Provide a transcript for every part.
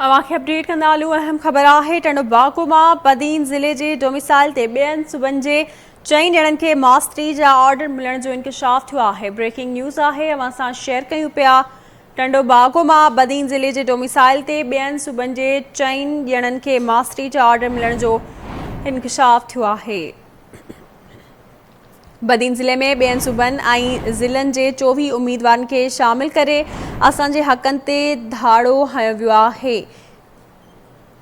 اوهان کي اپڊيٽ ڪندا هلون اهم خبر آهي ٽنڊو باگو مان بدين ضلعي جي ڊوميسائل تي ٻين صوبن جي چئن ڄڻن کي ماستري جا آرڊر ملڻ جو انڪشاف ٿيو آهي بريڪنگ نيوز آهي اوهان سان شيئر ڪيون پيا ٽنڊو باگو مان بدين ضلعي جي ڊوميسائل تي ٻين صوبن جي چئن ڄڻن کي ماستري جا آرڊر ملڻ جو انڪشاف ٿيو آهي. بدين ضلعي ۾ ٻين صوبن ۽ ضلعن جي 24 اميدوارن کي شامل ڪري اسان جي حقن تي ڌاڙو هنيو ويو آهي.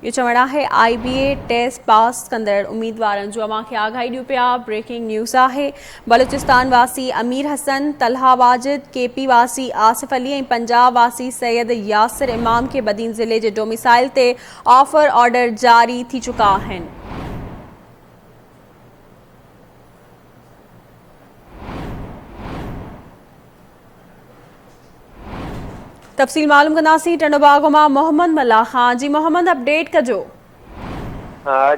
اهو چوڻ آهي آء بي اي ٽيسٽ پاس ڪندڙ اميدوارن جو اوهان کي آگاهي ڏيون پيا بريڪنگ نيوز آهي بلوچستان واسي امير حسن، طلحه واجد، ڪي پي واسي آصف علي ۽ پنجاب واسي سيد ياسر امام کي بدين ضلعي جي ڊوميسائل تي آفر آرڊر جاري ٿي چڪا آهن. تفصيل معلوم ڪنداسين ٽنڊو باگو مان محمد ملاح خان جي محمد اپڊيٽ ڪجو.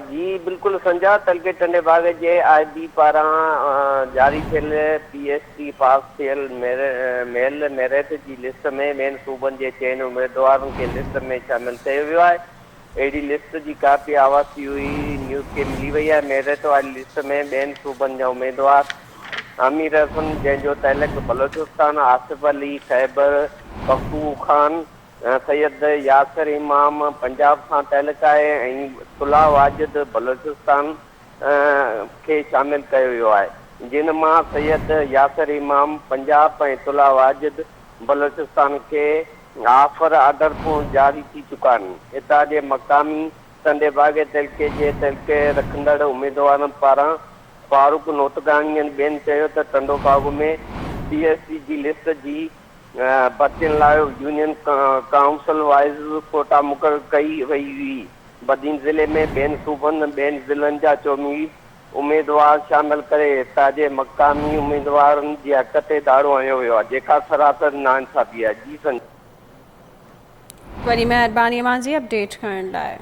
جي بلڪل سنجا تعلقي ٽنڊي باگي جي آء بي پاران جاري ٿيل پي ايس ٽي پاس ٿيل ميل ميرٽ جي لسٽ ۾ ٻين صوبن جي چئن اميدوارن کي لسٽ ۾ شامل ڪيو ويو آهي اهڙي لسٽ جي ڪاپي آواز ٽي وي نيوز کي ملي وئي آهي. ميرٽ واري لسٽ ۾ ٻين صوبن جا اميدوار امير حسن جنهن جو تعلق بلوچستان، آصف علي خيبر پختونخوان، سيد ياسر امام پنجاب سان تعلق آهي ۽ صلاح واجد بلوچستان کي شامل ڪيو ويو آهي. جن مان سيد ياسر امام پنجاب ۽ طلحه واجد بلوچستان کي آفر آرڊر پڻ جاري ٿي چڪا آهن. هتان جي مقامي ٽنڊي باگي تعلقي جي تعلقي رکندڙ اميدوارن پاران فاروق نوتڪاڻي ۽ ٻين چيو ته Tando Bago ۾ P S C جي لسٽ جي ڀرتين لاء يونين ڪائونسل وائيز ڪوٽا مقرر ڪئي وئي هئي. بدين ضلعي ۾ ٻين صوبن ٻين ضلعن جا چوميز اميدوار شامل ڪري هتان جي مقامي اميدوارن جي حق تي ڌاڙو هنيو ويو آهي جيڪا سراسر ناانصافي آهي. جي سنجي. وڏي مهرباني اوهان جي اپڊيٽ ڪرڻ لاء.